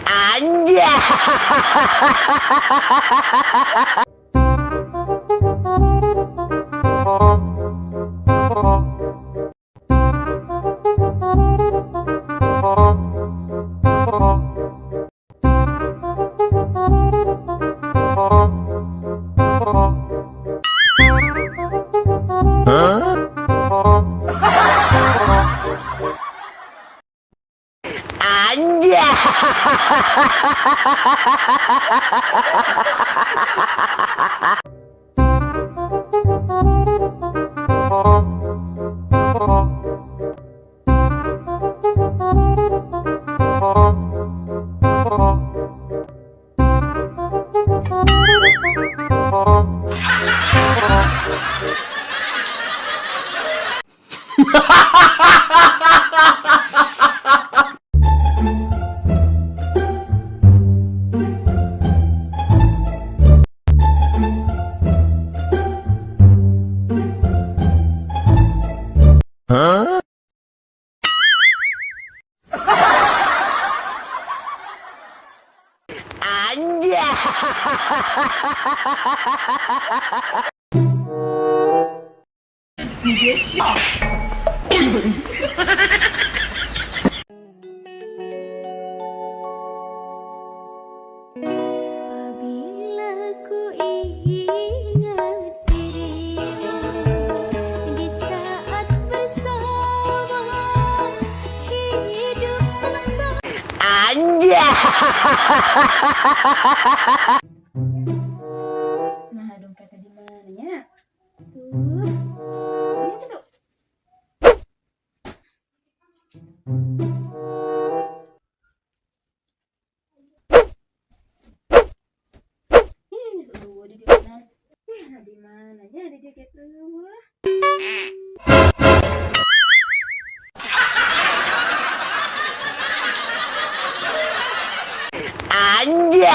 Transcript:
Anjay. Anjay. Huh? Anjay. 你别笑。 Apabila ku ingat dirimu di saat bersama hidup sengsara. Anjay. Nah, dompetnya di mana nya? Tuh. Ini apa tuh? Ih, di mana? Ih, di mana nya di jaket tuh? Anjay.